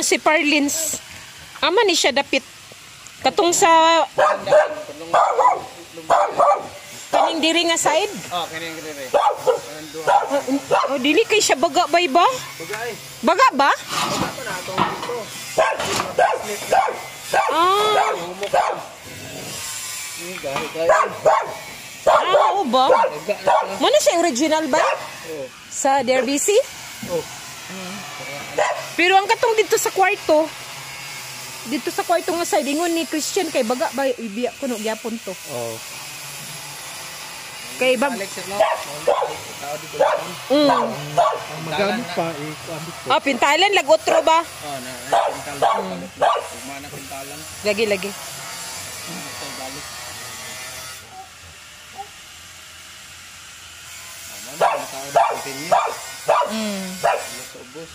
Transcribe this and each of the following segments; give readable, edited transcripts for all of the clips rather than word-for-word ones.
si Parlins. Ama ni siya dapit. Katong sa kaning diri nga side. Oh, kaning diri. Kaning duha. Oh, dili kay siya baga bay ba? Bagay. Baga ba? Baga pa na atong dito. Ah, Humok. Ni gari kayo. ah, oo ba? Baga na siya. Mo na siya original ba? Oh. Sa DRBC? Oh. Pero ang katong dito sa kwarto nga side, ingon ni Christian kay baga ba ibiya kuno gyapon to. Oh. Kay bag Alex no. Tao dito. mm. Ang magamit pa eh kuan dito. Ah, pintalan lag otro ba? Oh, na pintalan. Ugma na pintalan. Lagi lagi. Ito balik. Ah, mo na tao dito continue. Sa ubos.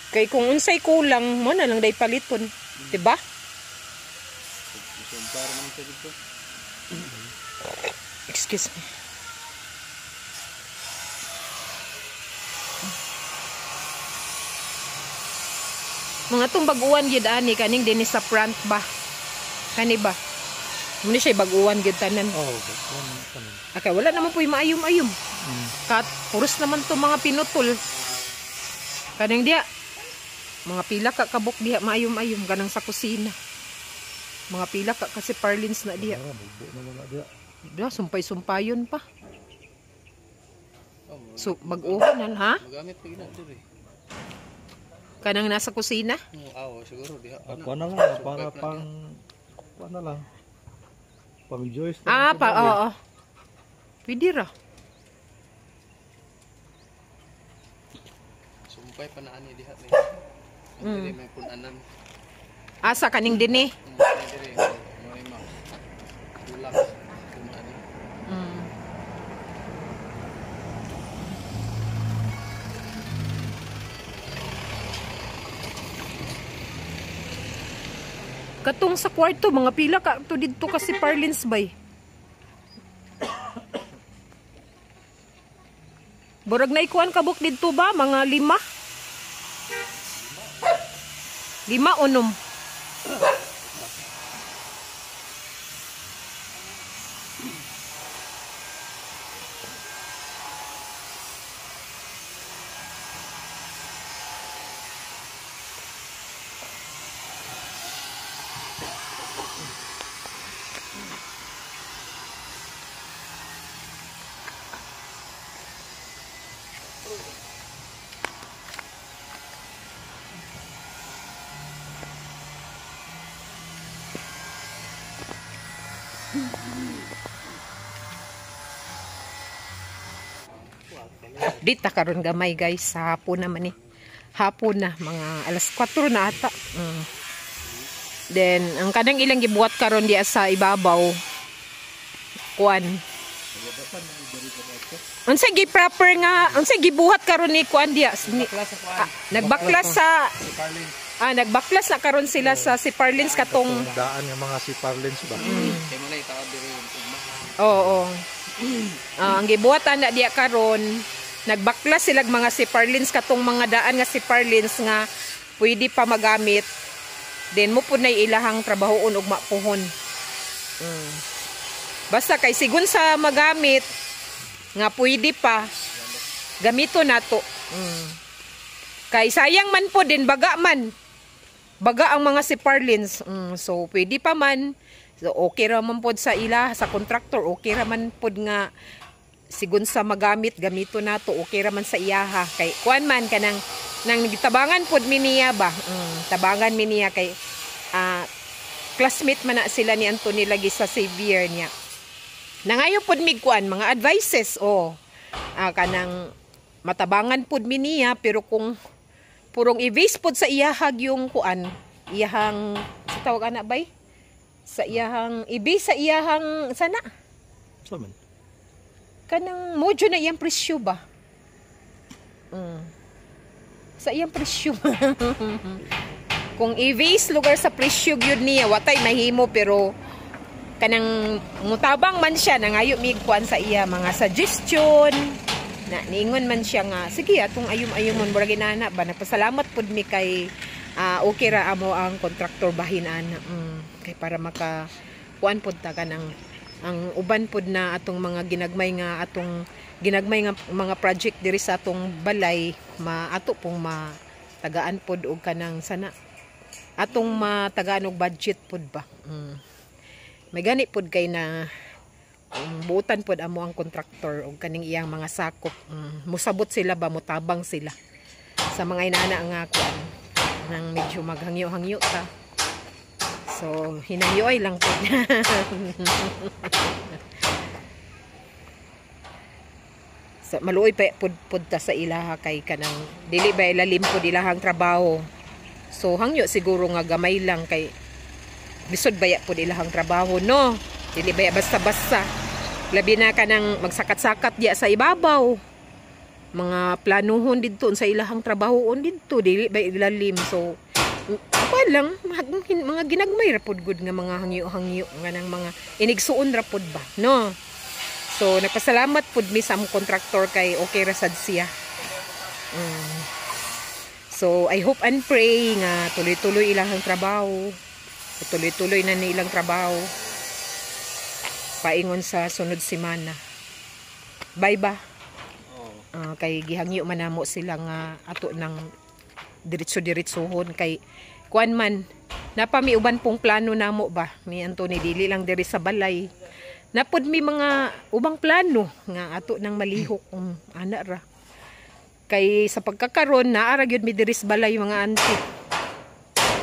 Kay kung unsay kulang mo na lang day paliton, 'di ba? Sumpar man siya dito. Excuse me. Mga tong baguan gyud ani kaning dinhi sa front ba. Kani ba? Muna siya baguan gyud tanan. Oh, kuan tanan. Okay, wala naman po yung maayom-ayom. Kat, puros naman to mga pinutol. Kanang diya, mga pila ka kabuk diha maayom-ayom kanang sa kusina. Mga pila ka kasi parlins na diha. Ah, mugbo naman na diya. Diha, sumpay-sumpayon pa. Oh, So, mag-uhan na, ha? magamit pa gina diri. Kanang nasa kusina? Oh, aw, siguro diha. Ah, kuan na lang para pang kuan na lang. Pang joist. Ah, pa, oo. Pwede ra. Sumpay pa na ani diha ni. Diri may punanan. Asa kaning dinhi. Diri may ma. Tulak kumaani. Katong sa kwarto, mga pila ka to didto kasi parlins bay. Burag na ikuan kabuk didto ba? Mga 5? 5 o 6? Update ta karon gamay guys, sa hapon naman ni. Hapon na, mga alas 4 na ata. Then ang kanang ilang gibuhat karon diya sa ibabaw. Kuan. Unsa gi proper nga, unsa gibuhat karon ni kuan diya? Ni, nagbaklas sa nagbaklas na karon sila sa si Parlins katong Daan yung mga si Parlins ba? Kay mo na itaw diri ugma. Oo. Ang gibuhatan na diya karon, nagbaklas sila mga si Parlins katong mga daan nga si Parlins nga pwede pa magamit. Then mo pud nay ilahang trabahoon ug mapuhon. Basta kay sigun sa magamit nga pwede pa gamito nato. Kay sayang man po din baga man. Baga ang mga si Parlins. So pwede pa man. So okay ra man pod sa ila sa contractor, okay ra man pod nga sigun sa magamit gamito nato, okay ra man sa iyaha kay kuan man kanang nang gitabangan pod mi niya ba. Tabangan mi niya kay classmate man na sila ni Anthony lagi sa Xavier niya. Nangayo pod mig kuan mga advices oh. Kanang matabangan pod mi niya pero kung purong i-base pod sa iyahag yung kuan, iyahang sa tawag ana bay? Sa iyahang i-base sa iyahang sana. Sa man? Kanang modyo na iyang presyo ba? Sa iyang presyo. Kung i-base lugar sa presyo gyud niya, watay mahimo pero kanang mutabang man siya nangayo mig kuan sa iya mga suggestion. Na niingon man siya nga sige atong ayum-ayumon murag inana ba, nagpasalamat pud mi kay Okay ra amo ang kontraktor bahin ana. Kay para maka kuan pod ta kanang ang uban pod na atong mga ginagmay nga atong ginagmay nga mga project diri sa atong balay, maato pong matagaan pod og kanang sana atong matagaan og budget pod ba. May gani pod kay na buutan pod amo ang kontraktor og kaning iyang mga sakop. Musabot sila ba, mutabang sila sa mga inana nga kuan nang medyo maghangyo-hangyo ta. So hinangyo ay lang pod. So, maluoy pa pud ta sa ilaha kay kanang dili ba ilalim pud ilahang trabaho. So hangyo siguro nga gamay lang kay lisod baya pud ilahang trabaho, no? Dili baya basta-basta. Labi na kanang magsakat-sakat diya sa ibabaw. Mga planuhon didto sa ilahang trabahoon didto, dili ba ilalim. So kuan lang mga ginagmay ra pud gud nga mga hangyo-hangyo nga nang mga inigsuon ra pud ba, no? So nagpasalamat pud mi sa among kontraktor kay okay ra sad siya. So I hope and pray nga tuloy-tuloy ilahang trabaho. Tuloy-tuloy na nilang trabaho. Paingon sa sunod semana. Bye ba? Kay gihangyo man namo sila nga ato nang diretso-diretsohon kay kuan man napa mi uban pong plano namo ba mi Anthony, dili lang diri sa balay. Napod mi mga ubang plano nga ato nang malihok ana ra. Kay sa pagkakaron naa ra gyud mi diri sa balay mga auntie.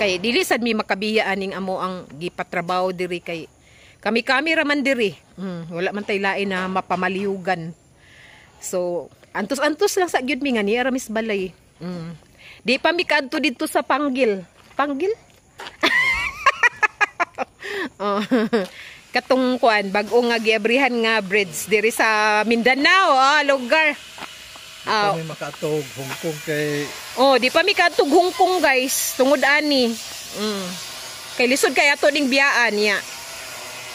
Kay dili sad mi makabiya aning amo ang gipatrabaho diri kay kami-kami ra man diri. Wala man tay lain na mapamalihugan. So antos-antos lang sa gyud mi nga niya ra mis balay. Di pa mi kaadto didto sa Panggil. Panggil? Oh. Katong kuan bag-o nga giabrihan nga bridge diri sa Mindanao, lugar. Di pa mi makaatog Hong Kong kay oh, di pa mi kaatog Hong Kong guys, tungod ani. Kay lisod kay ato ning biyaan niya.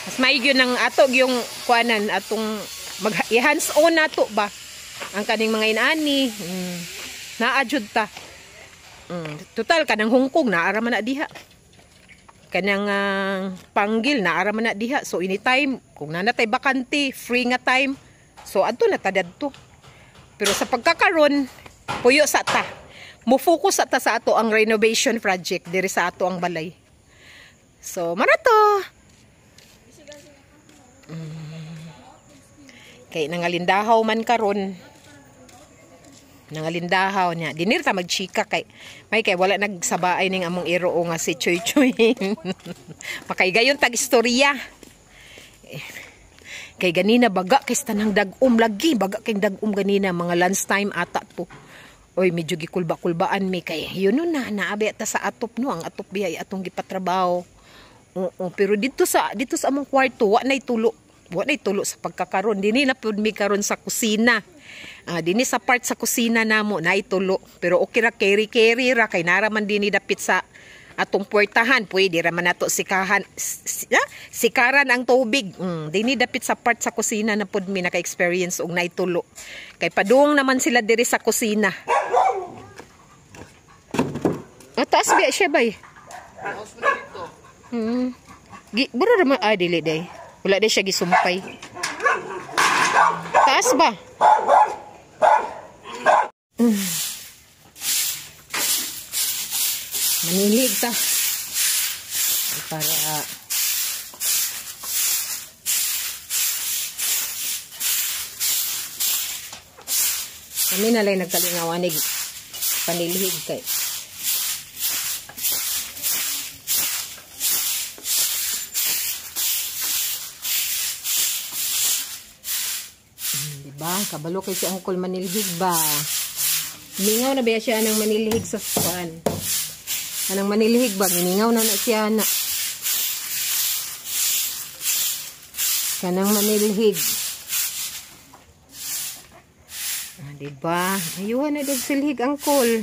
Mas maigi gyud ang ato yung kuanan atong mag hands on nato ba ang kaning mga inaani. Naa jud ta. Total kanang Hong Kong naa ra man na diha. Kanang Panggil naa ra man na diha. So anytime kung naa natay bakante, free nga time, so adto na ta dadto. Pero sa pagkakaron, puyo sa ta. Mo-focus sa ta sa ato ang renovation project diri sa ato ang balay. So marato. Kay nangalindahaw man karon. Nangalindahaw niya. Dinir ta magchika kay may kay wala nagsabaay ning among iro nga si Choy Choy. Makaigayon tag istorya. Kay ganina baga kay tanang dag-om lagi, baga kay dag-om ganina mga lunch time ata to. Oy medyo gikulba-kulbaan mi kay yun no na naabi ta sa atop no, ang atop biya atong gipatrabaho. Oo, pero dito sa among kwarto wa nay tulo. Wa nay tulo sa pagkakaron. Dinhi na pud mi karon sa kusina. Dinhi sa part sa kusina namo naay tulo. Pero okay ra carry ra kay nara man dinhi dapit sa atong puwertahan. Pwede ra man nato sikahan sikaran ang tubig. Dinhi dapit sa part sa kusina na pud mi naka-experience og naay tulo. Kay padung naman sila diri sa kusina. Taas biya siya bay. Taas man dito. Bura ra man dili day. Wala day siya gisumpay. Taas ba? Manilig ta. Para kami na lang nagkalingawanig panilhig kay. Diba? Kabalo kay si Uncle manilhig ba? Mingaw na ba siya ng manilhig sa kuan? Anang manilhig ba? Giningaw na na siya na. Kanang manilhig. Diba? Ayuhan na dog silhig, Uncle.